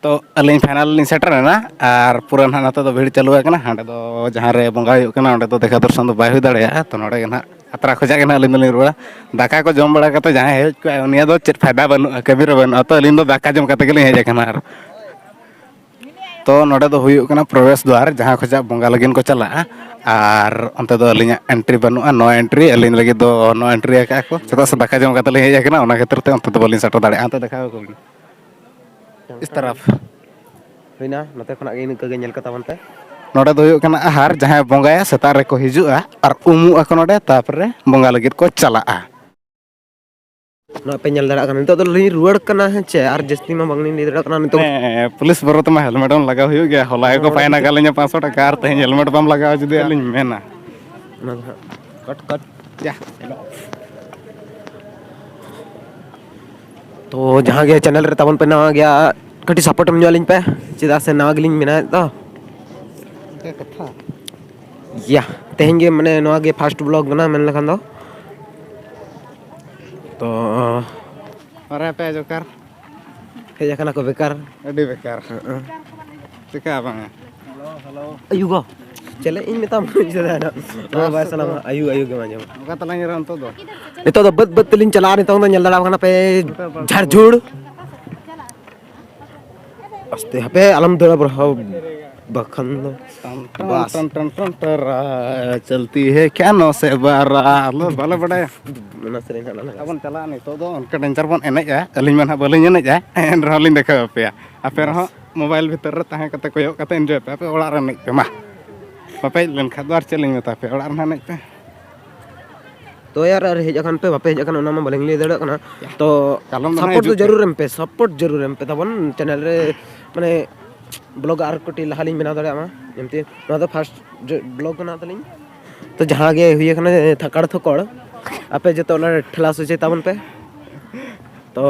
ᱛᱚ ᱟᱹᱞᱤᱧ ᱯᱷᱟᱭᱱᱟᱞ ᱞᱤᱧ ᱥᱮᱴᱮᱨ ᱮᱱᱟ, ᱟᱨ ᱯᱩᱨᱟᱹ ᱱᱟᱦᱟᱜ ᱱᱚᱛᱮ ᱫᱚ ᱵᱷᱤᱲ ᱪᱟᱹᱞᱩ ᱟᱠᱟᱱᱟ᱾ ᱦᱟᱸᱰᱮ ᱫᱚ ᱡᱟᱦᱟᱸ ᱨᱮ ᱵᱚᱸᱜᱟ ᱦᱩᱭᱩᱜ ᱠᱟᱱᱟ, ᱚᱸᱰᱮ ᱫᱚ ᱫᱮᱠᱷᱟ ᱫᱚᱨᱥᱚᱱ ᱫᱚ ᱵᱟᱭ ᱦᱩᱭ ᱫᱟᱲᱮᱭᱟᱜᱼᱟ᱾ ᱛᱚ ᱱᱚᱰᱮ ᱜᱮ ᱱᱟᱦᱟᱜ ᱟᱛᱨᱟ ᱠᱷᱚᱡᱟᱜ ᱜᱮ ᱱᱟᱦᱟᱜ ᱟᱹᱞᱤᱧ ᱫᱚᱞᱤᱧ ᱨᱩᱣᱟᱹᱲᱟ᱾ ᱫᱟᱠᱟ ᱠᱚ ᱡᱚᱢ ᱵᱟᱲᱟ ᱠᱟᱛᱮ ᱡᱟᱦᱟᱸᱭ ᱦᱮᱡ ᱠᱚᱜᱼᱟ, ᱩᱱᱤᱭᱟᱜ ᱫᱚ ᱪᱮᱫ ᱯᱷᱟᱭᱫᱟ ᱵᱟᱹᱱᱩᱜᱼᱟ, ᱠᱟᱹᱢᱤ ᱨᱮ ᱵᱟᱹᱱᱩᱜᱼᱟ᱾ ᱛᱚ ᱟᱹᱞᱤᱧ ᱫᱚ ᱫᱟᱠᱟ ᱡᱚᱢ ᱠᱟᱛᱮ ᱜᱮᱞᱤᱧ ᱦᱮᱡ ᱟᱠᱟᱱᱟ᱾ ᱟᱨ ᱛᱚ ᱱᱚᱰᱮ ᱫᱚ ᱦᱩᱭᱩᱜ ᱠᱟᱱᱟ ᱯᱨᱚᱵᱮᱥ ᱫᱩᱣᱟᱨ, ᱡᱟᱦᱟᱸ ᱠᱷᱚᱡᱟᱜ ᱵᱚᱸᱜᱟ ᱞᱟᱹᱜᱤᱫ ᱠᱚ ᱪᱟᱞᱟᱜᱼᱟ᱾ ᱟᱨ ᱚᱱᱛᱮ ᱫᱚ ᱟᱹᱞᱤᱧᱟᱜ ᱮᱱᱴᱨᱤ ᱵᱟᱹᱱᱩᱜᱼᱟ, ᱱᱳ ᱮᱱᱴᱨᱤ᱾ ᱟᱹᱞᱤᱧ ᱞᱟᱹᱜᱤᱫ ᱫᱚ ᱱᱳ ᱮᱱᱴᱨᱤ ᱟᱠᱟᱫᱼᱟ ᱠᱚ, ᱪᱮᱫᱟᱜ ᱥᱮ ᱫᱟᱠᱟ ᱡᱚᱢ ᱠᱟᱛᱮ ᱞᱤᱧ ᱦᱮᱡ ᱟᱠᱟᱱᱟ, ᱚᱱᱟ ᱠᱷᱟᱹᱛᱤᱨ ᱛᱮ ᱚᱱᱛᱮ ᱫᱚ ᱵᱟᱹᱞᱤᱧ ᱥᱮᱴᱮᱨ ᱫᱟᱲᱮᱭᱟᱜᱼᱟ᱾ ᱚᱱᱛᱮ ᱫᱮᱠᱷᱟᱣ ᱟᱠᱚ ᱵᱤᱱ᱾ ᱤᱥ ᱛᱟᱨᱟᱯᱷ᱾ ᱦᱩᱭᱱᱟ, ᱱᱚᱛᱮ ᱠᱷᱚᱱᱟᱜ ᱜᱮ ᱤᱱᱠᱟᱹ ᱜᱮ ᱧᱮᱞ ᱠᱟᱛᱟ ᱵᱚᱱ ᱯᱮ᱾ ᱱᱚᱰᱮ ᱫᱚ ᱦᱩᱭᱩᱜ ᱠᱟᱱᱟ ᱟᱦᱟᱨ, ᱡᱟᱦᱟᱸᱭ ᱵᱚᱸᱜᱟᱭᱟ ᱥᱮᱛᱟᱜ ᱨᱮᱠᱚ ᱦᱤᱡᱩᱜᱼᱟ ᱟᱨ ᱩᱢᱩᱜ ᱟᱠᱚ ᱱᱚᱰᱮ, ᱛᱟᱨᱯᱚᱨᱮ ᱵᱚᱸᱜᱟ ᱞᱟᱹᱜᱤᱫ ᱠᱚ ᱪᱟᱞᱟᱜᱼᱟ᱾ ᱱᱚᱣᱟ ᱯᱮ ᱧᱮᱞ ᱫᱟᱲᱮᱭᱟᱜ ᱠᱟᱱᱟ, ᱱᱤᱛᱚᱜ ᱫᱚ ᱞᱤᱧ ᱨᱩᱣᱟᱹᱲ ᱠᱟᱱᱟ, ᱦᱮᱸ ᱪᱮ, ᱟᱨ ᱡᱟᱹᱥᱛᱤ ᱢᱟ ᱵᱟᱝᱞᱤᱧ ᱞᱟᱹᱭ ᱫᱟᱲᱮᱭᱟᱜ ᱠᱟᱱᱟ ᱱᱤᱛᱚᱜ᱾ ᱦᱮᱸ, ᱯᱩᱞᱤᱥ ᱵᱚᱨᱚ ᱛᱮᱢᱟ ᱦᱮᱞᱢᱮᱴ ᱦᱚᱸ ᱞᱟᱜᱟᱣ ᱦᱩᱭᱩᱜ ᱜᱮᱭᱟ᱾ ᱦᱚᱞᱟ ᱜᱮᱠᱚ ᱦᱚᱸ, ᱯᱷᱟᱭᱤᱱ ᱟᱠᱟᱫ ᱞᱤᱧᱟ ᱯᱟᱸᱪᱥᱚ ᱴᱟᱠᱟ, ᱟᱨ ᱛᱮᱦᱮᱧ ᱦᱮᱞᱢᱮᱴ ᱵᱟᱢ ᱞᱟᱜᱟᱣᱟ ᱡᱩᱫᱤ ᱟᱹᱞᱤᱧ ᱢᱮᱱᱟ᱾ ᱚᱱᱟ ᱫᱚ ᱦᱟᱸᱜ ᱠᱟᱴ ᱠᱟᱴ᱾ ᱭᱟ᱾ ᱛᱚ ᱡᱟᱦᱟᱸ ᱜᱮ ᱪᱮᱱᱮᱞ ᱨᱮ ᱛᱟᱵᱚᱱ ᱯᱮ ᱱᱟᱣᱟ ᱜᱮᱭᱟ, ᱠᱟᱹᱴᱤᱡ ᱥᱟᱯᱳᱨᱴ ᱮᱢ ᱧᱚᱜ ᱟᱹᱞᱤᱧ ᱯᱮ, ᱪᱮᱫᱟᱜ ᱥᱮ ᱱᱟᱣᱟ ᱜᱮᱞᱤᱧ ᱵᱮᱱᱟᱣᱮᱫ ᱫᱚ᱾ ᱚᱱᱠᱟ ᱠᱟᱛᱷᱟ᱾ ᱭᱟ, ᱛᱮᱦᱮᱧ ᱜᱮ ᱢᱟᱱᱮ ᱱᱚᱣᱟ ᱜᱮ ᱯᱷᱟᱥᱴ ᱵᱞᱚᱜ ᱠᱟᱱᱟ ᱢᱮᱱ ᱞᱮᱠᱷᱟᱱ ᱫᱚ᱾ ᱛᱚ ᱚᱨᱮ ᱯᱮ ᱡᱚᱠᱟᱨ᱾ ᱦᱮᱡ ᱟᱠᱟᱱᱟ ᱠᱚ ᱵᱮᱠᱟᱨ᱾ ᱟᱹᱰᱤ ᱵᱮᱠᱟᱨ᱾ ᱦᱮᱸ᱾ ᱪᱤᱠᱟᱹᱜᱼᱟ ᱵᱟᱝᱟ? ᱟᱭᱩ ᱜᱚ᱾ ᱪᱮᱞᱮ ᱤᱧ ᱢᱮᱛᱟᱢ ᱠᱟᱹᱱᱟᱹᱧ ᱥᱮ ᱛᱟᱦᱮᱱᱟ? ᱨᱚᱲ ᱵᱟᱭ ᱥᱟᱱᱟᱢᱟ᱾ ᱟᱭᱩ, ᱟᱭᱩ ᱜᱮ ᱟᱸᱡᱚᱢᱟ᱾ ᱚᱠᱟ ᱛᱟᱞᱟᱧ ᱨᱮ ᱱᱤᱛᱚᱜ ᱫᱚ? ᱱᱤᱛᱚᱜ ᱫᱚ ᱵᱟᱹᱫᱽ, ᱵᱟᱹᱫᱽ ᱛᱮᱞᱤᱧ ᱪᱟᱞᱟᱜᱼᱟ᱾ ᱱᱤᱛᱚᱝ ᱫᱚ ᱧᱮᱞ ᱫᱟᱲᱮᱭᱟᱜ ᱠᱟᱱᱟ ᱯᱮ ᱡᱷᱟᱲᱡᱷᱩᱲ᱾ ᱟᱥᱛᱮ ᱦᱟᱯᱮ ᱟᱞᱚᱢ ᱫᱟᱹᱲᱟ ᱵᱨᱚ, ᱵᱟᱠᱷᱟᱱ ᱫᱚ ᱴᱟᱱ, ᱴᱟᱱ, ᱵᱟᱥ᱾ ᱴᱟᱱ, ᱴᱟᱱ, ᱴᱟᱱ, ᱴᱟᱨᱟ, ᱪᱚᱞᱛᱤ ᱦᱮ ᱠᱭᱟ ᱱᱚ ᱥᱮ ᱵᱟᱨᱟ, ᱟᱞᱮ ᱵᱟᱞᱮ ᱵᱟᱰᱟᱭᱟ᱾ ᱚᱱᱟ ᱥᱮᱨᱮᱧ ᱦᱟᱸᱜ ᱚᱱᱟ ᱞᱟᱜᱟᱜᱼᱟ᱾ ᱵᱚᱱ ᱪᱟᱞᱟᱜᱼᱟ ᱱᱤᱛᱚᱜ ᱫᱚ, ᱚᱱᱠᱟ ᱰᱮᱧᱡᱟᱨ ᱵᱚᱱ ᱮᱱᱮᱡᱼᱟ᱾ ᱟᱹᱞᱤᱧ ᱢᱟ ᱱᱟᱦᱟᱜ ᱵᱟᱹᱞᱤᱧ ᱮᱱᱮᱡᱼᱟ, ᱮᱱ ᱨᱮᱦᱚᱸ ᱞᱤᱧ ᱫᱮᱠᱷᱟᱣ ᱟᱯᱮᱭᱟ᱾ ᱟᱯᱮ ᱵᱟᱥ᱾ ᱨᱮᱦᱚᱸ ᱢᱳᱵᱟᱭᱤᱞ ᱵᱷᱤᱛᱟᱹᱨ ᱨᱮ ᱛᱟᱦᱮᱸ ᱠᱟᱛᱮ ᱠᱚᱭᱚᱜ ᱠᱟᱛᱮ ᱮᱱᱡᱚᱭ ᱯᱮ᱾ ᱟᱯᱮ ᱚᱲᱟᱜ ᱨᱮ ᱮᱱᱮᱡ ᱯᱮ ᱢᱟ᱾ ᱵᱟᱯᱮ ᱦᱮᱡ ᱞᱮᱱᱠᱷᱟᱱ ᱫᱚ ᱟᱨ ᱪᱮᱫ ᱞᱤᱧ ᱢᱮᱛᱟ ᱯᱮᱭᱟ, ᱚᱲᱟᱜ ᱨᱮ ᱱᱟᱦᱟᱜ ᱮᱱᱮᱡ ᱯᱮ᱾ ᱛᱚ ᱭᱟᱨ, ᱟᱨ ᱦᱮᱡ ᱟᱠᱟᱱ ᱯᱮ, ᱵᱟᱯᱮ ᱦᱮᱡ ᱟᱠᱟᱱᱟ, ᱚᱱᱟ ᱢᱟ ᱵᱟᱹᱞᱤᱧ ᱞᱟᱹᱭ ᱫᱟᱲᱮᱭᱟᱜ ᱠᱟᱱᱟ᱾ ᱛᱚ ᱠᱟᱞᱚᱢ ᱫᱚ ᱱᱟᱦᱟᱜ ᱥᱟᱯᱳᱨᱴ ᱫᱚ ᱦᱤᱡᱩᱜ ᱯᱮ᱾ ᱡᱟᱹᱨᱩᱲ ᱮᱢ ᱯᱮ, ᱥᱟᱯᱳᱨᱴ ᱡᱟᱹᱨᱩᱲ ᱮᱢ ᱯᱮ ᱛᱟᱵᱚᱱ ᱪᱮᱱᱮᱞ ᱨᱮ, ᱢᱟᱱᱮ ᱵᱞᱚᱜ ᱟᱨ ᱠᱟᱹᱴᱤᱡ ᱞᱟᱦᱟ ᱞᱤᱧ ᱵᱮᱱᱟᱣ ᱫᱟᱲᱮᱭᱟᱜ ᱢᱟ᱾ ᱮᱢᱛᱤ ᱱᱚᱣᱟ ᱫᱚ ᱯᱷᱟᱥᱴ ᱵᱞᱚᱜ ᱠᱟᱱᱟ ᱛᱟᱹᱞᱤᱧ᱾ ᱛᱚ ᱡᱟᱦᱟᱸ ᱜᱮ ᱦᱩᱭ ᱟᱠᱟᱱᱟ ᱛᱷᱟᱠᱟᱲ ᱛᱷᱚᱠᱚᱲ, ᱟᱯᱮ ᱡᱚᱛᱚ ᱚᱱᱟ ᱴᱷᱮᱞᱟ ᱥᱚᱡᱷᱮ ᱛᱟᱵᱚᱱ ᱯᱮ᱾ ᱛᱚ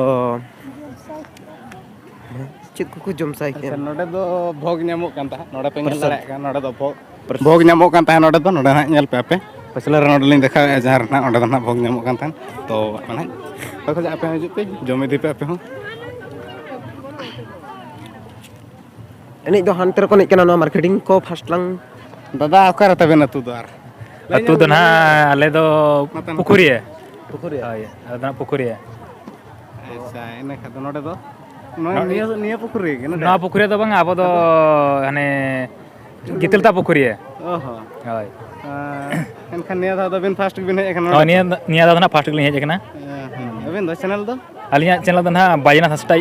ᱪᱮᱫ ᱠᱚᱠᱚ ᱡᱚᱢ ᱥᱟᱭ ᱟᱪᱪᱷᱟ, ᱠᱮᱫ? ᱱᱚᱰᱮ ᱫᱚ ᱵᱷᱳᱜᱽ ᱧᱟᱢᱚᱜ ᱠᱟᱱ ᱛᱟᱦᱮᱸᱫ, ᱱᱚᱰᱮ ᱯᱮ ᱧᱮᱞ ᱯᱨᱚᱥᱟᱫ᱾ ᱫᱟᱲᱮᱭᱟᱜ ᱠᱟᱱᱟ, ᱱᱚᱰᱮ ᱫᱚ ᱵᱷᱳᱜᱽ, ᱯᱨᱚᱥᱟᱫ᱾ ᱵᱷᱳᱜᱽ ᱧᱟᱢᱚᱜ ᱠᱟᱱ ᱛᱟᱦᱮᱸᱫ ᱱᱚᱰᱮ ᱫᱚ, ᱱᱚᱰᱮ ᱦᱟᱸᱜ ᱧᱮᱞ ᱯᱮ ᱟᱯᱮ, ᱯᱟᱹᱪᱷᱞᱟᱹ ᱨᱮ ᱱᱚᱰᱮ ᱞᱤᱧ ᱫᱮᱠᱷᱟᱣᱮᱫᱼᱟ, ᱡᱟᱦᱟᱸ ᱨᱮ ᱱᱟᱦᱟᱜ ᱚᱸᱰᱮ ᱫᱚ ᱱᱟᱦᱟᱜ ᱵᱷᱳᱜᱽ ᱧᱟᱢᱚᱜ ᱠᱟᱱ ᱛᱟᱦᱮᱸᱫ᱾ ᱛᱚ ᱢᱟᱱᱮ ᱚᱠᱚᱭ ᱠᱚ ᱟᱯᱮ ᱦᱚᱸ ᱦᱤᱡᱩᱜ ᱯᱮ, ᱡᱚᱢ ᱤᱫᱤ ᱯᱮ ᱟᱯᱮ ᱦᱚᱸ᱾ ᱮᱱᱮᱡ ᱫᱚ ᱦᱟᱱᱛᱮ ᱨᱮᱠᱚ ᱮᱱᱮᱡ ᱠᱟᱱᱟ, ᱱᱚᱣᱟ ᱢᱟᱨᱠᱮᱴᱤᱝ ᱠᱚ ᱯᱷᱟᱥᱴ ᱞᱟᱝ᱾ ᱫᱟᱫᱟ, ᱚᱠᱟᱨᱮ ᱛᱟᱵᱮᱱ ᱟᱹᱛᱩ ᱫᱚ ᱟᱨ? ᱟᱹᱛᱩ ᱫᱚ ᱱᱟᱦᱟᱜ ᱟᱞᱮ ᱫᱚ ᱱᱚᱛᱮ ᱱᱚᱛᱮ᱾ ᱯᱩᱠᱷᱩᱨᱤᱭᱟᱹ᱾ ᱯᱩᱠᱷᱩᱨᱤᱭᱟᱹ᱾ ᱦᱳᱭ, ᱟᱞᱮ ᱫᱚ ᱱᱟᱦᱟᱜ ᱯᱩᱠᱷᱩᱨᱤᱭᱟᱹ᱾ ᱟᱪᱪᱷᱟ, ᱤᱱᱟᱹ ᱠᱷᱟᱱ ᱫᱚ ᱱᱚᱰᱮ ᱫᱚ? ᱱᱚᱣᱟ ᱱᱚᱰᱮ ᱱᱤᱭᱟᱹ, ᱱᱤᱭᱟᱹ ᱯᱩᱠᱷᱩᱨᱤ ᱜᱮ ᱱᱚᱰᱮ? ᱱᱚᱣᱟ ᱯᱩᱠᱷᱩᱨᱤ ᱫᱚ ᱵᱟᱝᱟ, ᱟᱵᱚ ᱫᱚ ᱟᱫᱚ? ᱦᱟᱱᱮ ᱜᱤᱛᱤᱞᱛᱟ ᱯᱩᱠᱷᱩᱨᱤᱭᱟᱹ᱾ ᱚ ᱦᱚᱸ᱾ ᱦᱳᱭ᱾ ᱟᱸ, ᱮᱱᱠᱷᱟᱱ ᱱᱤᱭᱟᱹ ᱫᱷᱟᱣ ᱫᱚ ᱟᱹᱵᱤᱱ ᱯᱷᱟᱥᱴ ᱜᱮᱵᱤᱱ ᱦᱮᱡ ᱟᱠᱟᱱᱟ ᱦᱳᱭ, ᱱᱚᱰᱮ? ᱱᱤᱭᱟᱹ, ᱱᱤᱭᱟᱹ ᱫᱷᱟᱣ ᱫᱚ ᱱᱟᱦᱟᱜ ᱯᱷᱟᱥᱴ ᱜᱮᱞᱤᱧ ᱦᱮᱡ ᱟᱠᱟᱱᱟ᱾ ᱦᱮᱸ, ᱦᱮᱸ᱾ ᱟᱹᱵᱤᱱ ᱫᱚ ᱪᱮᱱᱮᱞ ᱫᱚ? ᱟᱹᱞᱤᱧᱟᱜ ᱪᱮᱱᱮᱞ ᱫᱚ ᱱᱟᱦᱟᱜ ᱵᱟᱡᱽᱱᱟᱛᱷ ᱦᱟᱸᱥᱫᱟ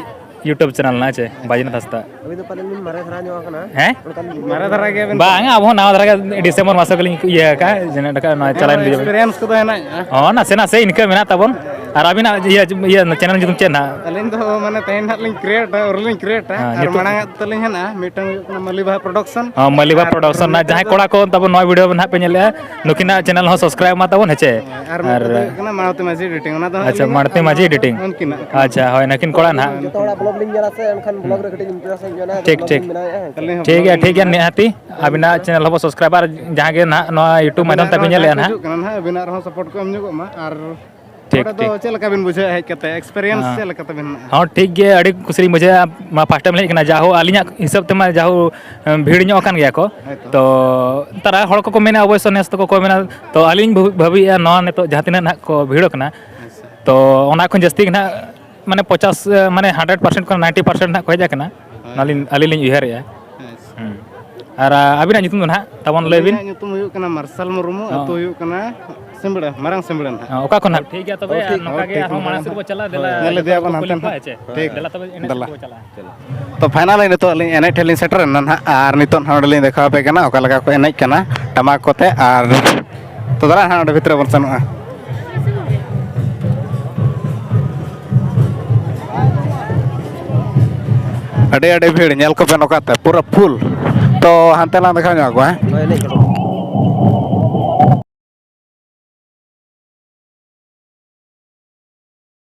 YouTube ᱪᱮᱱᱮᱞ ᱱᱟᱦᱟᱜ, ᱪᱮ ᱟᱪᱪᱷᱟ᱾ ᱵᱟᱡᱽᱱᱟᱛᱷ ᱦᱟᱸᱥᱫᱟ᱾ ᱟᱹᱵᱤᱱ ᱫᱚ ᱯᱟᱞᱮᱱ ᱵᱤᱱ ᱢᱟᱨᱮ ᱫᱷᱟᱨᱟ ᱧᱚᱜ ᱟᱠᱟᱱᱟ᱾ ᱦᱮᱸ? ᱚᱱᱠᱟᱱ ᱢᱟᱨᱮ ᱫᱷᱟᱨᱟ ᱜᱮᱭᱟᱵᱤᱱ ᱵᱟᱝ, ᱛᱚ? ᱟᱵᱚ ᱦᱚᱸ ᱱᱟᱣᱟ ᱫᱷᱟᱨᱟ ᱜᱮ, ᱰᱤᱥᱮᱢᱵᱚᱨ ᱢᱟᱥ ᱨᱮᱜᱮᱞᱤᱧ ᱤᱭᱟᱹ ᱟᱠᱟᱫᱼᱟ, ᱡᱮᱱᱚ ᱮᱴᱟᱜᱟᱜ ᱱᱚᱣᱟ ᱪᱟᱞᱟᱣᱮᱱ ᱮᱱᱨᱮᱦᱚᱸ ᱵᱤᱡᱚᱭ᱾ ᱮᱠᱥᱯᱮᱨᱤᱭᱮᱱᱥ ᱠᱚᱫᱚ ᱦᱮᱱᱟᱜᱼᱟ᱾ ᱦᱚᱸ, ᱱᱟᱥᱮ ᱱᱟᱥᱮ ᱤᱱᱠᱟᱹ ᱢᱮᱱᱟᱜ ᱛᱟᱵᱚᱱ᱾ ᱟᱨ ᱟᱹᱵᱤᱱᱟᱜ ᱤᱭᱟᱹ, ᱤᱭᱟᱹ ᱪᱮᱱᱮᱞ ᱧᱩᱛᱩᱢ ᱪᱮᱫ ᱱᱟᱦᱟᱜ? ᱟᱹᱞᱤᱧ ᱫᱚ ᱢᱟᱱᱮ ᱛᱮᱦᱮᱧ ᱱᱟᱦᱟᱜ ᱞᱤᱧ ᱠᱨᱤᱭᱮᱴᱟ, ᱟᱹᱣᱨᱤ ᱞᱤᱧ ᱠᱨᱤᱭᱮᱴᱟ᱾ ᱦᱮᱸ, ᱟᱨ ᱧᱩᱛᱩᱢ? ᱢᱟᱲᱟᱝ ᱟᱜ ᱛᱟᱹᱞᱤᱧ ᱦᱮᱱᱟᱜᱼᱟ, ᱢᱤᱫᱴᱟᱝ ᱦᱩᱭᱩᱜ ᱠᱟᱱᱟ ᱢᱟᱹᱞᱤ ᱵᱟᱦᱟ ᱯᱨᱚᱰᱟᱠᱥᱚᱱ᱾ ᱦᱚᱸ, ᱢᱟᱹᱞᱤ ᱵᱟᱦᱟ ᱟᱨ ᱯᱨᱚᱰᱟᱠᱥᱚᱱ ᱨᱮᱱᱟᱜ ᱡᱟᱦᱟᱸᱭ ᱠᱚᱲᱟ ᱠᱚ ᱛᱟᱵᱚᱱ ᱱᱚᱣᱟ ᱵᱷᱤᱰᱤᱭᱳ ᱱᱟᱦᱟᱜ ᱯᱮ ᱧᱮᱞᱮᱫᱼᱟ, ᱱᱩᱠᱤᱱᱟᱜ ᱪᱮᱱᱮᱞ ᱦᱚᱸ ᱥᱟᱵᱥᱠᱨᱟᱭᱤᱵ ᱢᱟ ᱛᱟᱵᱚᱱ, ᱦᱮᱸ ᱪᱮ? ᱦᱳᱭ, ᱟᱨ ᱢᱤᱫᱴᱟᱝ ᱫᱚ ᱦᱩᱭᱩᱜ ᱠᱟᱱᱟ ᱢᱟᱲᱛᱮ ᱢᱟᱹᱡᱷᱤ ᱮᱰᱤᱴᱤᱝ, ᱚᱱᱟ ᱫᱚ ᱦᱟᱸᱜ ᱟᱪᱪᱷᱟ, ᱟᱹᱞᱤᱧᱟᱜ ᱢᱟᱲᱛᱮ ᱢᱟᱹᱡᱷᱤ ᱮᱰᱤᱴᱤᱝ᱾ ᱩᱱᱠᱤᱱᱟᱜ ᱠᱟᱱᱟ᱾ ᱟᱪᱪᱷᱟ, ᱦᱳᱭ, ᱱᱩᱠᱤᱱ ᱠᱚᱲᱟ ᱱᱟᱦᱟᱜ᱾ ᱡᱚᱛᱚ ᱦᱚᱲᱟᱜ ᱵᱞᱚᱜ ᱞᱤᱧ ᱧᱮᱞᱟ ᱥᱮ, ᱮᱱᱠᱷᱟᱱ ᱵᱞᱚᱜ ᱨᱮ ᱠᱟᱹᱴᱤᱡ ᱤᱱᱴᱟᱨᱮᱥᱴ ᱧᱚᱜ ᱮᱱᱟ, ᱴᱷᱤᱠ, ᱵᱞᱚᱜ ᱴᱷᱤᱠ᱾ ᱞᱤᱧ ᱵᱮᱱᱟᱣᱮᱫᱼᱟ, ᱦᱮᱸ ᱥᱮ᱾ ᱴᱷᱤᱠ ᱜᱮᱭᱟ, ᱴᱷᱤᱠ ᱜᱮᱭᱟ, ᱱᱤᱦᱟᱹᱛᱤ᱾ ᱟᱹᱵᱤᱱᱟᱜ ᱪᱮᱱᱮᱞ ᱦᱚᱸᱵᱚ ᱥᱟᱵᱥᱠᱨᱟᱭᱤᱵᱟ, ᱟᱨ ᱡᱟᱦᱟᱸ ᱜᱮ ᱱᱟᱦᱟᱜ ᱱᱚᱣᱟ YouTube ᱢᱟᱫᱽᱫᱷᱚᱢ ᱟᱹᱵᱤᱱᱟᱜ ᱛᱮᱵᱤᱱ ᱨᱮᱦᱚᱸ ᱧᱮᱞᱮᱫᱼᱟ ᱡᱟᱦᱟᱸ ᱠᱚ ᱱᱟᱦᱟᱜ᱾ ᱦᱤᱡᱩᱜ ᱠᱟᱱᱟ ᱱᱟᱦᱟᱜ, ᱟᱹᱵᱤᱱᱟᱜ ᱨᱮᱦᱚᱸ ᱥᱟᱯᱳᱨᱴ ᱠᱚ ᱮᱢ ᱧᱚᱜᱚᱜ ᱢᱟ᱾ ᱟᱨ ᱴᱷᱤᱠ, ᱱᱚᱰᱮ ᱫᱚ ᱴᱷᱤᱠ᱾ ᱪᱮᱫ ᱞᱮᱠᱟ ᱵᱤᱱ ᱵᱩᱡᱷᱟᱹᱣᱮᱫᱼᱟ ᱦᱮᱡ ᱠᱟᱛᱮ? ᱮᱠᱥᱯᱮᱨᱤᱭᱮᱱᱥ ᱦᱮᱸ᱾ ᱪᱮᱫ ᱞᱮᱠᱟ ᱛᱟᱵᱤᱱ ᱢᱮᱱᱟᱜᱼᱟ? ᱦᱚᱸ, ᱴᱷᱤᱠ ᱜᱮ, ᱟᱹᱰᱤ ᱠᱩᱥᱤ ᱞᱤᱧ ᱵᱩᱡᱷᱟᱹᱣᱮᱫᱼᱟ᱾ ᱢᱟ, ᱯᱷᱟᱥᱴ ᱴᱟᱭᱤᱢ ᱞᱤᱧ ᱦᱮᱡ ᱠᱟᱱᱟ, ᱡᱟ ᱦᱳ ᱟᱹᱞᱤᱧᱟᱜ ᱦᱤᱥᱟᱹᱵ ᱛᱮᱢᱟ ᱡᱟ ᱦᱳ, ᱮᱸ, ᱵᱷᱤᱲ ᱧᱚᱜ ᱟᱠᱟᱱ ᱜᱮᱭᱟ ᱠᱚ᱾ ᱦᱳᱭᱛᱚ᱾ ᱛᱚ ᱛᱟᱨᱟ ᱦᱚᱲ ᱠᱚᱠᱚ ᱢᱮᱱᱟ, ᱚᱵᱚᱥᱥᱳ ᱱᱮᱥ ᱫᱚᱠᱚ ᱚᱠᱚᱭ ᱢᱮᱱᱟ, ᱛᱚ ᱟᱹᱞᱤᱧ ᱵᱷᱟᱹᱵᱤ-, ᱵᱷᱟᱹᱵᱤᱭᱮᱫᱼᱟ ᱱᱚᱣᱟ ᱱᱤᱛᱚᱜ ᱡᱟᱦᱟᱸ ᱛᱤᱱᱟᱹᱜ ᱱᱟᱦᱟᱜ ᱠᱚ ᱵᱷᱤᱲ ᱟᱠᱟᱱᱟ, ᱟᱪᱪᱷᱟ᱾ ᱛᱚ ᱚᱱᱟ ᱠᱷᱚᱱ ᱡᱟᱹᱥᱛᱤ ᱜᱮ ᱱᱟᱦᱟᱜ, ᱢᱟᱱᱮ ᱯᱚᱪᱟᱥ, ᱢᱟᱱᱮ ᱦᱟᱱᱰᱨᱮᱰ ᱯᱟᱨᱥᱮᱱᱴ ᱠᱷᱚᱱ ᱱᱟᱭᱤᱱᱴᱤ ᱯᱟᱨᱥᱮᱱᱴ ᱱᱟᱦᱟᱜ ᱠᱚ ᱦᱮᱡ ᱟᱠᱟᱱᱟ᱾ ᱦᱳᱭ, ᱱᱚᱣᱟ ᱞᱤᱧ, ᱦᱳᱭ᱾ ᱟᱹᱞᱤᱧ ᱞᱤᱧ ᱩᱭᱦᱟᱹᱨᱮᱫᱼᱟ᱾ ᱟᱪᱪᱷᱟ᱾ ᱦᱩᱸ᱾ ᱟᱨ, ᱟ, ᱟᱹᱵᱤᱱᱟᱜ ᱧᱩᱛᱩᱢ ᱫᱚ ᱱᱟᱦᱟᱜ ᱛᱟᱵᱚᱱ ᱞᱟᱹᱭ ᱵᱤᱱ᱾ ᱟᱹᱞᱤᱧᱟᱜ ᱧᱩᱛᱩᱢ ᱦᱩᱭᱩᱜ ᱠᱟᱱᱟ ᱢᱟᱨᱥᱟᱞ ᱢᱩᱨᱢᱩ, ᱦᱚᱸ᱾ ᱟᱹᱛᱩ ᱦᱩᱭᱩᱜ ᱠᱟᱱᱟ ᱥᱤᱢᱵᱲᱟ, ᱢᱟᱨᱟᱝ ᱥᱤᱢᱵᱲᱟ ᱱᱟᱦᱟᱜ᱾ ᱦᱚᱸ, ᱚᱠᱟ ᱠᱷᱚᱱ ᱱᱟᱦᱟᱜ? ᱦᱚᱸ, ᱴᱷᱤᱠ ᱜᱮᱭᱟ, ᱛᱚᱵᱮ ᱦᱚᱸ, ᱴᱷᱤᱠ, ᱱᱚᱝᱠᱟ ᱜᱮ ᱴᱷᱤᱠ, ᱟᱨᱦᱚᱸ ᱢᱟᱲᱟᱝ ᱢᱟᱨᱟᱝ᱾ ᱥᱮᱫ ᱵᱚ ᱪᱟᱞᱟᱜᱼᱟ, ᱫᱮᱞᱟ, ᱦᱳᱭ, ᱧᱮᱞ ᱡᱚᱛᱚ ᱤᱫᱤᱭᱟᱵᱚᱱ ᱦᱚᱲ ᱠᱚ ᱦᱟᱱᱛᱮ ᱠᱩᱞᱤ ᱠᱚᱣᱟ, ᱱᱟᱦᱟᱜ᱾ ᱦᱮᱸ ᱪᱮ? ᱴᱷᱤᱠ, ᱫᱮᱞᱟ ᱛᱚᱵᱮ ᱮᱱᱮᱡ ᱥᱮᱫ ᱫᱮᱞᱟ᱾ ᱵᱚ ᱪᱟᱞᱟᱜᱼᱟ᱾ ᱛᱚ, ᱯᱷᱟᱭᱱᱟᱞ ᱨᱮ ᱱᱤᱛᱚᱜ ᱟᱹᱞᱤᱧ ᱮᱱᱮᱡ ᱴᱷᱮᱱ ᱞᱤᱧ ᱥᱮᱴᱮᱨ ᱮᱱᱟ ᱱᱟᱦᱟᱜ, ᱟᱨ ᱱᱤᱛᱚᱜ ᱱᱟᱦᱟᱜ ᱚᱸᱰᱮ ᱞᱤᱧ ᱫᱮᱠᱷᱟᱣ ᱟᱯᱮ ᱠᱟᱱᱟ ᱚᱠᱟ ᱞᱮᱠᱟ ᱠᱚ ᱮᱱᱮᱡ ᱠᱟᱱᱟ ᱴᱟᱢᱟᱠ ᱠᱚᱛᱮ, ᱟᱨ ᱛᱚ, ᱫᱮᱞᱟ ᱱᱟᱦᱟᱜ ᱚᱸᱰᱮ ᱵᱷᱤᱛᱨᱤ ᱵᱚᱱ ᱥᱮᱱᱚᱜᱼᱟ᱾ ᱟᱹᱰᱤ, ᱟᱹᱰᱤ ᱵᱷᱤᱲ, ᱧᱮᱞ ᱠᱚᱯᱮ ᱱᱚᱝᱠᱟᱛᱮ ᱯᱩᱨᱟᱹ ᱯᱷᱩᱞ᱾ ᱛᱚ, ᱦᱟᱱᱛᱮ ᱞᱟᱝ ᱫᱮᱠᱷᱟᱣ ᱧᱚᱜ ᱠᱚᱣᱟ, ᱦᱮᱸ? ᱦᱳᱭ, ᱮᱱᱮᱡ ᱠᱚ᱾